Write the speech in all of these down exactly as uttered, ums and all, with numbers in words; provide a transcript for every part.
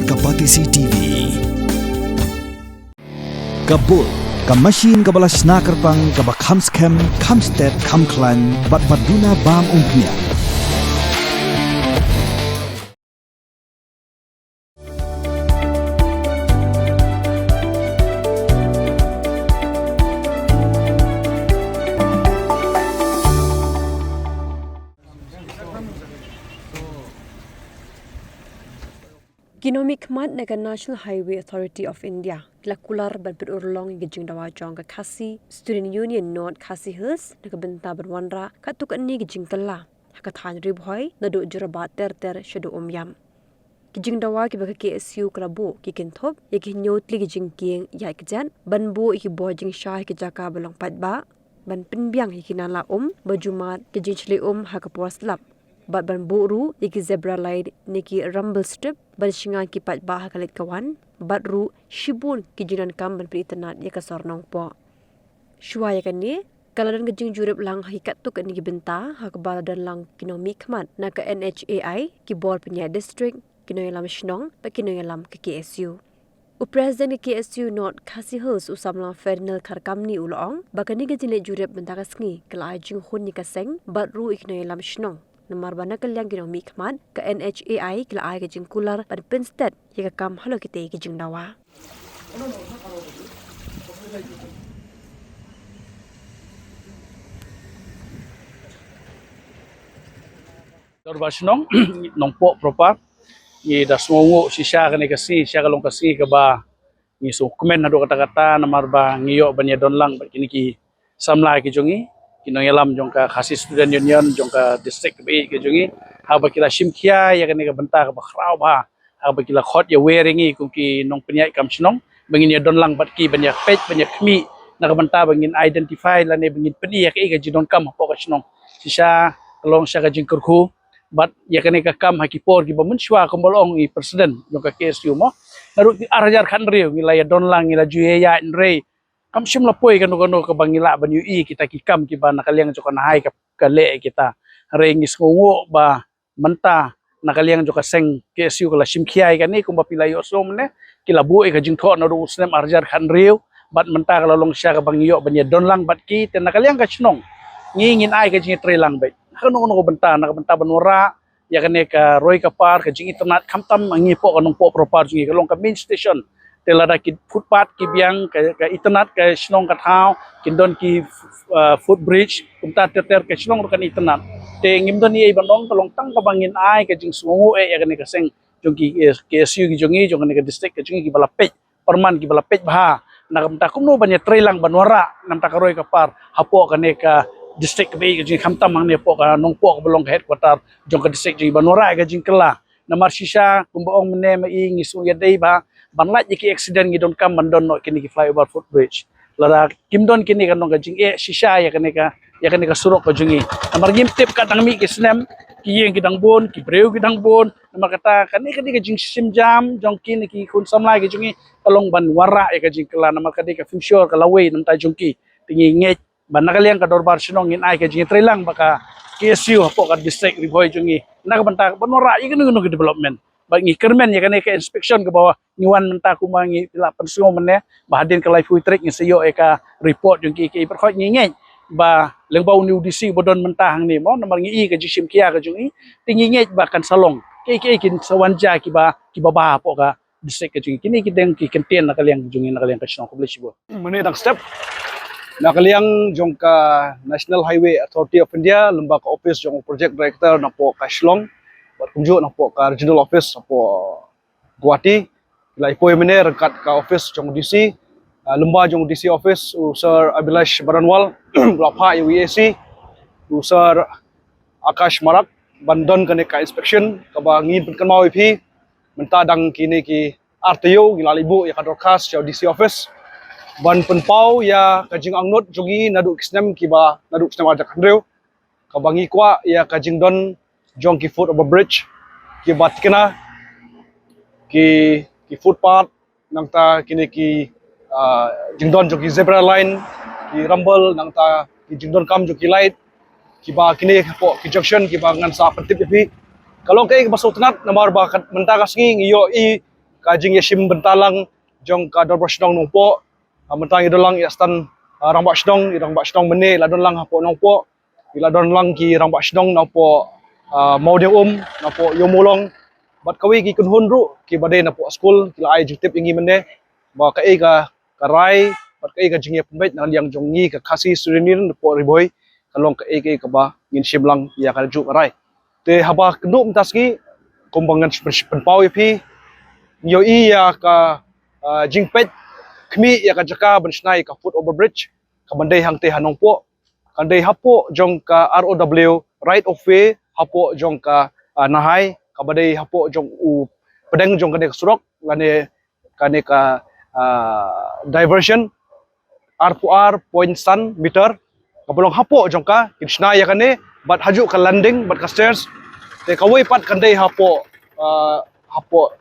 Ka Batesi T V. Ka Bull, ka machine kaba la shna kyrpang, kaba kham skhem, kham stet, kham khlaiñ, bad ba duna bam umphniang. Ki nongmihkhmat na ka National Highway Authority of India ki la kular ban pynurlong ïa ka jingdawa jong ka Khasi Student Union North Khasi Hills na ka bynta ban wanrah katto katne ka jingkylla ha ka thaiñ Ri Bhoi, naduh Jorabat ter ter shaduh Umiam. Ki jingdawa kiba ka K S U ka la buh ki kynthup ïa ki hynñiew tylli ki jingkieng ïaid kjat, ban buh ïa ki bor jingshai ha ki jaka ba long paidbah, ban pynbiang ïa ki nala um ba ju mad ki jingshlei um ha ka por slap, bad ban buh ruh ïa ki zebra line ne ki rumble strip ban shngaiñ ki paidbah ha ka leit ka wan, bad ruh shibun ki jingdonkam ban pynitynnad ïa ka sor Nongpoh. Shuwa ïa kane, ka la don ka jingjurip lang ha ki katto katne ki bynta, ha kaba la don lang ki nongmihkhmat na ka N H A I, ki bor pynïaid district, ki nongïalam shnong bad ki nongïalam ka K S U. U President ka K S U North Khasi Hills, u samla Ferdinand Kharkamni, u la ong ba kane ka jingleit jurip mynta ka sngi ka la ai jinghun ïa ka seng bad ruh ïa ki nongïalam shnong, namar ba na ka liang ki nongmihkhmat, ka N H A I ka la ai ka jingkular ban pynstet ïa ka kam halor kitei ki jingdawa. Dorbar Shnong Nongpoh proper, ngi da sngewnguh shisha kane ka sngi, shisha ka long ka sngi kaba ngi sngewkmen haduh katta katta, namar ba ngi ïoh ban ïadon lang bad kine ki samla ki jong ngi, ki nongïalam jong ka Khasi Student Union jong ka district kaba ïeit ka jong ngi, haba ki la shim khia ïa kane ka bynta kaba khraw bha, haba ki la khot ïa wer ïa ngi kum ki nongpynïaid kam shnong, ba ngin ïadon lang bad ki ban ïa peit, ban ïa khmih na ka bynta ba ngin identify lane ba ngin pyni ïa kaei ka jingdonkam hapoh ka shnong. Shisha ka long shisha ka jingkyrkhu, bad ïa kane ka kam ha ki por kiba mynshuwa kumba la ong i President jong ka K S U mo, naduh ki ar hajar khathynriew ngi la ïadon lang, ngi la ju ïaid hynrei kam shym la poi kano kano kaba ngi lah ban ïohi kita ki kam kiba na ka liang jong ka NHAI ka, ka leh ïa kita. Hynrei ngi sngewnguh ba mynta na ka liang jong ka seng K S U ka la shim khia ïa kane, kumba phi la ïohsngew mynne, ki la buh ïa ka jingthoh naduh u snem ar hajar khathynriew, bad mynta ka la long shisha kaba ngi ïoh ban ïadon lang bad ki, te na ka liang ka shnong ngi ngin ai ka jingïatreilang beit. Kano kano ka bynta, na ka bynta ban wanrah ïa kane ka roi ka par, ka jingitynnad, khamtam ngi hapoh ka Nongpoh proper jong ngi, ka long ka main station. Te lada ki footpath ki biang, ka, ka itynnad ka shnong ka thaw, kin don ki, uh, footbridge, kumta ter ter ka shnong ruh kan itynnad. Te ngim don ei ei ban ong, ka long tang kaba ngin ai ka jingsngewnguh eh ïa kane ka seng jong ki, eh, K S U ki jong ngi, jong kane ka district ka jong ngi, kiba la peit pyrman, kiba la peit bha na ka bynta kumno ban ïatreilang ban wanrah na ka bynta ka roi ka par hapoh kane ka district kaba ïeit ka jong ngi, khamtam hangne hapoh ka Nongpoh kaba long ka headquarter jong ka district jong ngi, ban wanrah ïa ka jingkylla. Namar shisha kumba ong mynne ma i, ngi sngew ïadei bha ban lait ïa ki accident, ngi donkam ban don noh kine ki flyover footbridge. Lada kim don kine, kan long ka jingeh shisha ïa kane ka, ïa kane ka surok ka jong ngi. Namar ngim tip, ka dang mih ki snem, ki ïing ki dang bun, ki briew ki dang bun. Namar kata kane ka dei ka jingshim jam jong kine ki khun samla ki jong ngi, ka long ban wanrah ïa ka jingkylla, namar ka dei ka future, ka lawei na ka bynta jong ki. Te ngi ngeit ba na ka liang ka Dorbar Shnong ngin ai ka jingïatreilang bad ka K S U hapoh ka district Ri Bhoi jong ngi, na ka bynta ban wanrah ïa kano kano ka development. Bad ngi kyrmen ïa kane ka inspection kaba ngi wan mynta, kumba ngi la pynsngew mynne, ba hadien ka laiphew tarik ngin sa ïoh ïa ka report jong ki. Ki pyrkhat, ngi ngeit ba lyngba une u D C ba don mynta hangne mo, namar ngi i ka jingshim khia ka jong i, te ngi ngeit ba kan sa long kiei kiei, kin sa wan jia kiba, kiba bha hapoh ka district ka jong i. Kine ki dei ki kyntien na ka liang jong i, na ka liang ka shnong. Khublei shibun. Mynne dang step na ka liang jong ka National Highway Authority of India, lyngba ka office jong u project director napoh ka Shillong, bad kumjuh napoh ka regional office napoh Guwahati, la ïa poi mynne ryngkat ka office jong D C, ah, lyngba jong D C office, u Sir Abhilash Baranwal, la phah ïa u E A C, u Sir Akash Marak, ban don kane ka inspection, kaba ngin pynkynmaw ïa phi, mynta dang kine ki ar taïew ngi la leit buh ïa ka dorkhas sha u D C office, ban pynpaw ïa ka jingangnud jong ngi naduh ki snem kiba, naduh ki snem ar hajar khathynriew, kaba ngi kwah ïa ka jingdon jong ki foot over bridge, kiba thikna, ki, ki footpath, nangta kine ki, ah, jingdon jong ki zebra line, ki rumble, nangta ki jingdonkam jong ki light, kiba kine hapoh ki junction kiba ngan sa pyntip ïa phi. Ka long kaei kaba sngewtynnat, namar ba ka, mynta ka sngi ngi ïohi ka jingïashim bynta lang jong ka Dorbar Shnong Nongpoh. Ah, mynta ngi don lang ïa stan, ah, Rangbah Shnong, ïa Rangbah Shnong mynne la don lang hapoh Nongpoh. Ngi la don lang ki Rangbah Shnong napoh, ah, Mawdiang Um, napoh Ïewmawlong. Bad kawei ki kynhun ruh kiba dei napoh skul ki la ai jingtip ïa ngi mynne ba kaei ka, ka rai bad kaei ka jingïapynbeit na liang jong ngi ka Khasi Student Union napoh Ri Bhoi ka long kaei kaei kaba ngin shim lang ïa kajuh ka rai. Te haba kynduh mynta sngi kumba ngan pyn-, pynpaw ïa phi, ngi ïohi ïa ka, ah, jingpeit khmih ïa ka jaka ban shna ïa ka foot overbridge kaban dei hangtei ha Nongpoh. Kan dei hapoh jong ka R O W, right of way, hapoh jong ka, ah, Nahai, kaba dei hapoh jong u pdeng jong kane ka surok lane kane ka, ah, diversion, arphew ar point san meter, kaba long hapoh jong ka, kin shna ïa kane bad hajuh ka landing bad ka stairs. Te kawei pat kan dei hapoh, ah, hapoh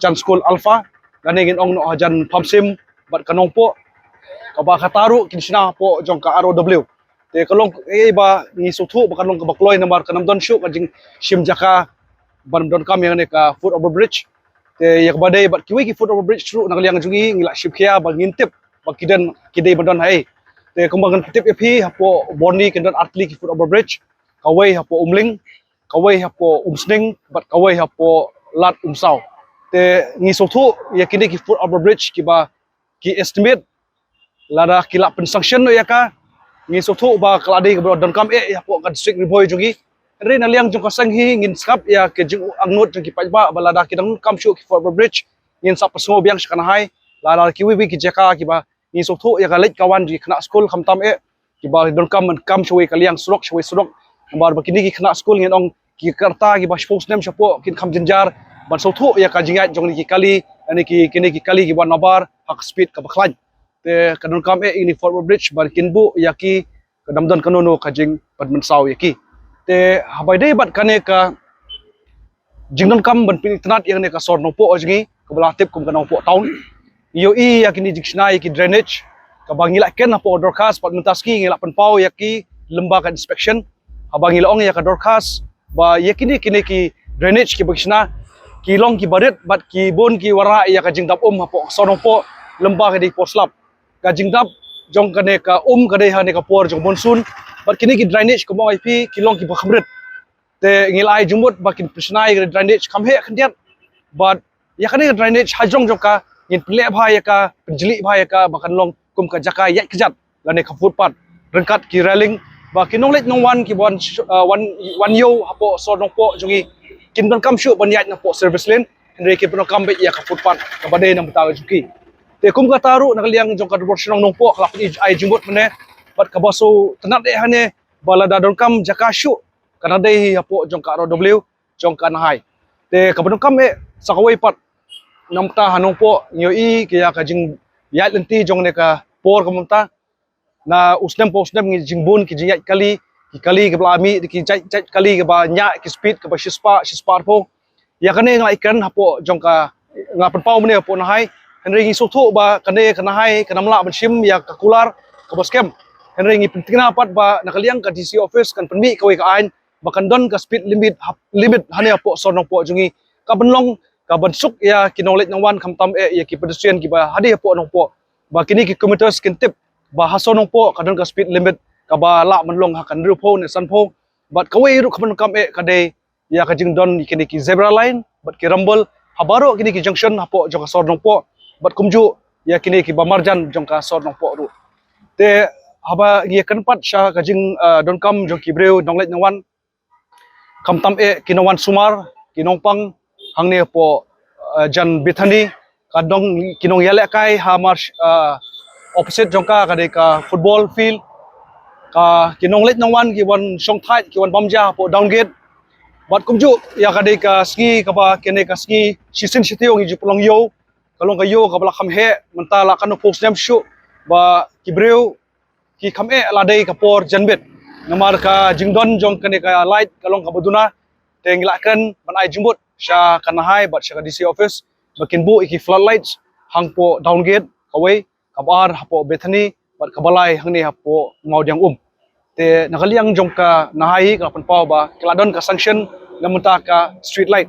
jan skul Alpha, lane ngin ong noh hajan Pamsim bad ka Nongpoh, kaba kata ruh kin shna hapoh jong ka R O W. Te ka long kaei ba ngi sngewthuh ba ka long kaba kloi namar ka nam don shuh ka jingshim jaka ban donkam ïa kane ka foot overbridge. Te ïa kaba dei bad kiwei ki foot overbridge ruh na ka liang jong ngi ngi la shim khia ba ngin tip ba ki don, ki dei ban don haei. Te kumba ngan pyntip ïa phi, hapoh Borni kin don artylli ki foot overbridge, kawei hapoh Umling, kawei hapoh Umsning bad kawei hapoh Lad Umsaw. Te ngi sngewthuh ïa kine ki foot overbridge kiba ki estimate lada ki la pynsanction noh ïa ka, ngi sngewthuh ba ka la dei kaba donkam eh ïa hapoh ka district Ri Bhoi jong ngi. Hynrei na liang jong ka seng hi ngin sngap ïa ka jingangnud jong ki paidbah ba lada ki donkam shuh ki foot overbridge, ngin sa pynsngew biang sha ka Nahai. Lada kiwei kiwei ki jaka kiba ngi sngewthuh ïa ka leit ka wan jong ki khynnah skul khamtam eh kiba donkam ban kam shawei ka liang surok shawei surok. Namar ba kine ki khynnah skul ngin ong ki ka rta kiba shiphew snem shapoh kin kham jynjar ban sngewthuh ïa ka jingïaid jong kine ki kali, kine ki, kine ki kali kiba nabar ha ka speed kaba khlaiñ. Te ka donkam eh ine i foot overbridge ban kin buh ïa ki, ka dang don kano kano ka jingpynmynsaw ïa ki. Te haba ïadei bad kane ka jingdonkam ban pynitynnad ïa kane ka sor Nongpoh jong ngi kaba la tip kum ka Nongpoh Town, ïohi ïa kine jingshna ïa ki drainage kaba ngi la ken hapoh dorkhas bad mynta sngi ngi la pynpaw ïa ki lyngba ka inspection. Haba ngi la ong ïa ka dorkhas ba ïa kine, kine ki drainage kiba ki shna ki long kiba rit bad ki bun ki wanrah ïa ka jingdap um hapoh ka sor Nongpoh lyngba kane ka por slap. Ka jingdap jong kane ka um ka dei ha kane ka por jong monsoon bad kine ki drainage kumba ong ïa phi ki long kiba kham rit. Te ngi la ai jingmut ba kin pynshna ïa ka drainage kham heh khyndiat bad ïa kane ka drainage hajrong jong ka ngin pynleh bha ïa ka, pynjlih bha ïa ka ba kan long kum ka jaka ïaid kjat lane ka footpath ryngkat ki railing ba ki nongleit nongwan kiba wan, ah, wan, wan ïew hapoh sor Nongpoh jong ngi kin donkam shuh ban ïaid napoh service lane, hynrei kin pyndonkam beit ïa ka footpath kaba dei na bynta ka jong ki. Te kum kata ruh na ka liang jong ka Dorbar Shnong Nongpoh ka la pyn-i ai jingmut mynne bad kaba sngewtynnad eh hangne ba lada donkam jaka shuh kan dei hi hapoh jong ka R O W jong ka Nahai. Te kaba donkam eh sa kawei pat na bynta ha Nongpoh ngi ïohi ïa ka jingïaid lynti jong kane ka por ka mynta. Na u snem pa u snem ngi jingbun ki jingïaid kali, ki kali kiba la mih, ki jait, jait kali kiba ñiah ki speed kaba shispah, shispah arphew. Ïa kane nga la ïakren hapoh jong ka, nga pynpaw mynne hapoh Nahai. Hynrei ngi sngewthuh ba kane ka Nahai kam lah ban shim ïa ka kular kaba skhem. Hynrei ngi pyntikna pat ba na ka liang ka D C office kan pynmih kawei ka aiñ ba kan don ka speed limit hap-, limit hangne hapoh sor Nongpoh jong ngi. Ka ban long ka ban suk ïa ki nongleit nongwan khamtam eh ïa ki pedestrian kiba hadien hapoh Nongpoh. Ba kine ki commuters kin tip ba ha sor Nongpoh ka don ka speed limit kaba lah ban long ha ka hynriewphew ne sanphew. Bad kawei ruh kaba donkam eh ka dei ïa ka jingdon ïa kine ki zebra line bad ki rumble ha baroh kine ki junction hapoh jong ka sor Nongpoh bad kumjuh ïa kine kiba marjan jong ka sor Nongpoh ruh. Te haba ngi ïakren pat sha ka jing, ah, donkam jong ki briew nongleit nongwan khamtam eh ki nongwan sumar, ki nongpang hangne hapoh, ah, jan Bethany, ka dong ki nongïalehkai ha mar, ah, opposite jong ka ka dei ka football field. Ka ki nongleit nongwan ki wan shongthait ki wan bam ja hapoh Downgate. Bad kumjuh ïa ka dei ka sngi kaba kane ka sngi shisien shi taïew ngi ju pynlong ïew. Ka long ka ïew kaba la kham heh mynta la katno phew snem shuh ba ki briew ki kham eh la dei ka por janmiet. Namar ka jingdon jong kane ka light ka long kaba duna. Te ngi la kren ban ai jingmut sha ka Nahai bad sha ka D C office ba kin buh ïa ki floodlights hangpoh Downgate kawei, kaba ar hapoh Bethany bad kaba lai hangne hapoh Mawdiang Um. Te na ka liang jong ka Nahai ka la pynpaw ba ka la don ka sanction na bynta ka street light.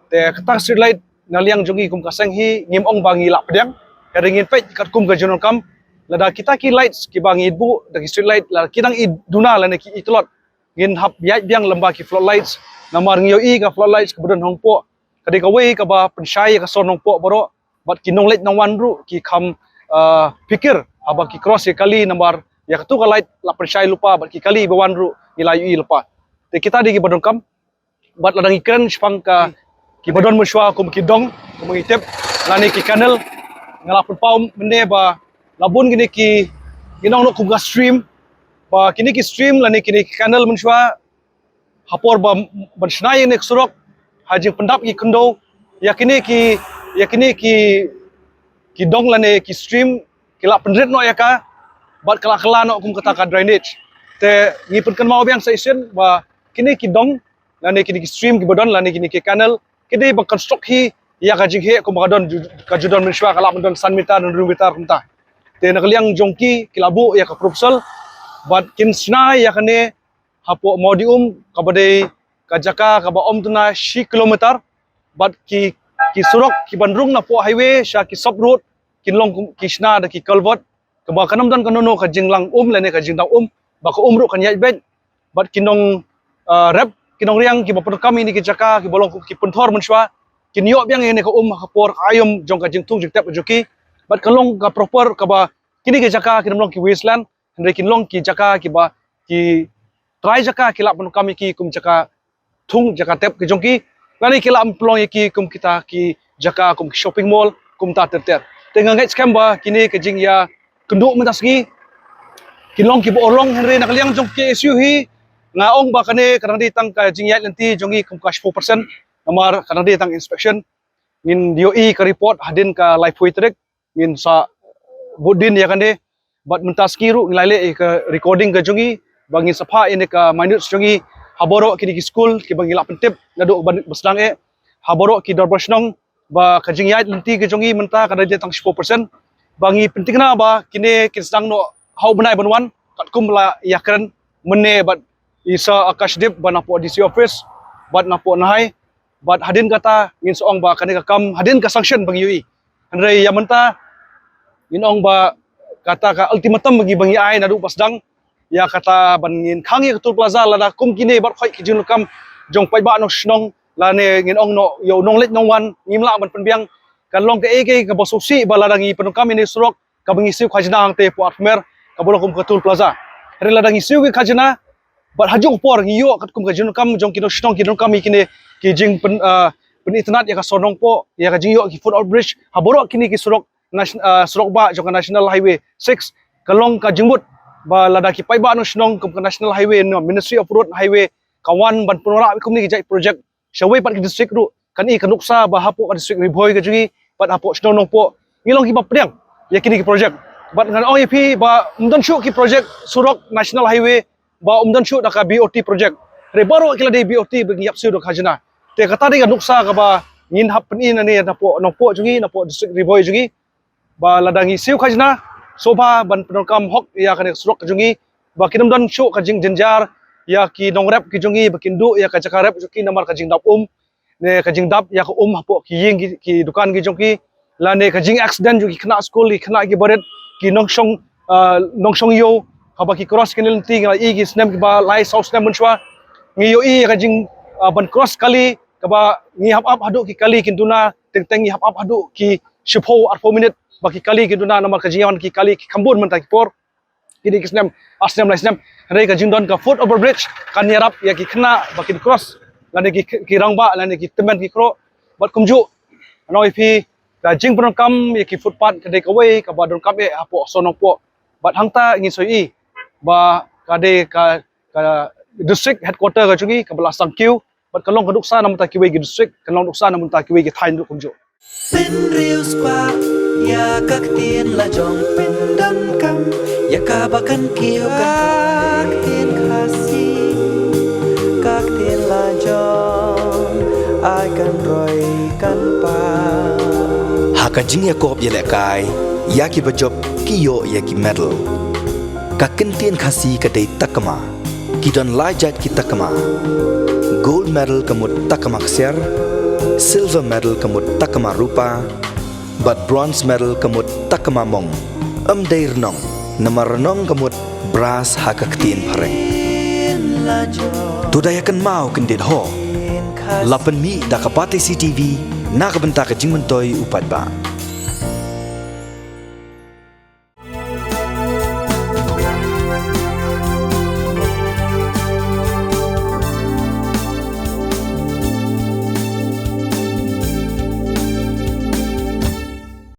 Te kata ka street light Na liang jong ngi kum ka seng hi ngim ong ba ngi lah pdiang. Hynrei ngin peit katkum ka jingdonkam. Lada kita ki lights kiba ngi buh da ki street light la ki dang i duna lane ki i tlot, ngin hap ïaid biang lem bad ki floodlights. Namar ngi ïohi ka floodlights kaba don ha Nongpoh ka dei kawei kaba pynshai ïa ka sor Nongpoh baroh. Bad ki nongleit nongwan ruh ki kham, ah, phikir haba ki cross ïa kali namar ïa katu ka light la pynshai lypa bad ki kali ba wan ruh ngi la ïohi lypa. Te kita dei kiba donkam. Bad lada ngi kren shaphang ka kiba don mynshuwa kum ki dong, kum ngi tip, lane ki canal, nga la pynpaw mynne ba la bun kine ki, ngi ong noh kum ka stream, ba kine ki stream lane kine ki canal mynshuwa ha por ba ban shna ïa kane ka surok, ha jingpyndap ki khyndew, ïa kine ki, ïa kine ki, ki dong lane ki stream ki la pynrit noh ïa ka, bad ka la kylla noh kum kata ka drainage. Te ngi pynkynmaw biang sa shisien ba kine ki dong lane kine ki stream kiba don lane kine ki canal ki dei ba construct hi ïa ka jingheh kumba ka don ju-, ka ju don mynshuwa, ka lah ban don san meter, hynriew meter kumta. Te na ka liang jong ki, ki la buh ïa ka proposal bad kin shna ïa kane hapoh Mawdium kaba dei ka jaka kaba ym duna shi kilometer. Bad ki, ki surok kiban rung napoh highway sha ki sub road kin long kum, ki shna da ki culvert kaba kan ym don kano kano ka jinglang um lane ka jingdaw um, ba ka um ruh kan ïaid beit. Bad ki nong, ah, rep, ki nongriang kiba pyndonkam ïa kine ki jaka kiba long kum ki pynthor mynshuwa kin ïoh biang ïa kane ka um ha ka por aïom jong ka jingthung jingtep jong ki. Bad kan long ka proper kaba kine ki jaka kin ym long ki wasteland, hynrei kin long ki jaka kiba ki trai jaka ki lah pyndonkam ïa ki kum jaka thung, jaka tep ki jong ki, lane ki lah pynlong ïa ki kum kita ki jaka kum ki shopping mall kumta ter ter. Te nga ngeit skhem ba kine ka jingïakynduh mynta sngi kin long kiba urlong, hynrei na ka liang jong K S U hi nga ong ba kane ka dang dei tang ka jingïaid lynti jong ngi kum ka shiphew percent, namar ka dang dei tang inspection. Ngin ïohi ka report hadien ka laiphew tarik, ngin sa bud din ïa kane. Bad mynta sngi ruh ngi la leh ïa ka recording ka jong ngi ba ngin sa phah ïa kane ka minutes jong ngi ha baroh kine ki skul kiba ngi la pyntip naduh ba, ba sdang eh ha baroh ki dorbar shnong ba ka jingïaid lynti ka jong ngi mynta ka dang dei tang shiphew percent. Ba ngi pyntikna ba kine kin sdang noh ha u bnai ban wan katkum la ïakren mynne bad i Sir Akashdeep ba napoh D C office bad napoh Nahai. Bad hadien kata ngin sa ong ba kane ka kam hadien ka sanction ba ngi ïohi. Hynrei ïa mynta ngin ong ba kata ka ultimatum ba ngi, ba ngi ai naduh ba sdang ïa kata ban ngin khang ïa ka Toll Plaza lada kum kine baroh ki jingdonkam jong paidbah nong shnong lane ngin ong noh ïa u nongleit nongwan ngim lah ban pynbiang, kan long kaei kaei kaba sngewsih ba lada ngi pyndonkam ïa kane ka surok kaba ngi siew khajna hangtei hapoh Arphew Mer kaba long kum ka Toll Plaza. Hynrei lada ngi siew ki khajna bad ha kajuh ka por ngi ïoh katkum ka jingdonkam jong ki nong shnong ki donkam ïa kine ki jingpyn, ah, pynitynnad ïa ka sor Nongpoh, ïa ka jingïoh ki foot overbridge ha baroh kine ki surok nas-, ah, surok bah jong ka National Highway six, ka long ka jingmut ba lada ki paidbah nong shnong kum ka National Highway, no, Ministry of Road Highway ka wan ban pynwanrah kum kine ki jait project shawei pat ki district ruh, kan i ka nuksa ba hapoh ka district Ri Bhoi ka jong ngi bad hapoh shnong Nongpoh ngi long kiba pdiang ïa kine ki project. Bad ngan ong ïa phi ba ym don shuh ki project surok National Highway ba ym don shuh da ka B O T project. Hynrei baroh ki la dei B O T ba ngi ïap siew da ka khajna. Te kata dei ka nuksa kaba ngin hap pyni nangne napoh Nongpoh jong ngi, napoh district Ri Bhoi jong ngi. Ba lada ngi siew khajna, sngewbha ban pyndonkam hok ïa kane ka surok ka jong ngi, ba kin ym don shuh ka jingjynjar ïa ki nongrep ki jong ngi ba kin duh ïa ka jaka rep jong ki namar ka jingdap um ne ka jingdap ïa ka um hapoh ki ïing ki, ki dukan ki jong ki, lane ka jingaccident jong ki khynnah skul, ki khynnah kiba rit, ki nongshong, ah, nongshong ïew, haba ki cross kine lynti, nga la i ki snem kiba lai saw snem mynshuwa ngi ïohi ïa ka jing, ah, ban cross kali kaba ngi hap ap haduh ki kali kin duna, teng teng ngi hap ap haduh ki shiphew arphew minit ba ki kali kin duna namar ka jingïawan ki kali ki kham bun mynta ki por. Kine ki snem, ar snem lai snem. Hynrei ka jingdon ka foot overbridge kan ïarap ïa ki khynnah ba kin cross lane ki, ki rangbah lane ki tymmen ki kro. Bad kumjuh, ngan ong ïa phi, ka jingpyndonkam ïa ki footpath ka dei kawei kaba donkam eh hapoh sor Nongpoh. Bad hangta ngin sa ïohi ba ka dei ka, ka district headquarter ka jong ngi kaba la sdang kiew. Bad ka long ka nuksa na bynta kiwei ki district, ka long nuksa na bynta kiwei ki thaiñ ruh kumjuh. Pynriewspah ïa ka ktien la jong, pyndonkam ïa kaba kan kiew, ka ktien Khasi, ka ktien la jong, ai kan roi kan pang. Ha ka jingïakop ïalehkai ïa kiba jop ki ïoh ïa ki medal. Ka kyntien Khasi ka dei takma. Ki don lai jait ki takma. Gold medal ka mut takma ksiar, Silver medal ka mut takma rupa, bad bronze medal ka mut takma mong. Ym dei rnong, namar rnong ka mut brass ha ka ktien phareng. To da ïa kynmaw kyndit ho. La pynmih da ka Batesi TV, na ka bynta ka jingmyntoi u paidbah.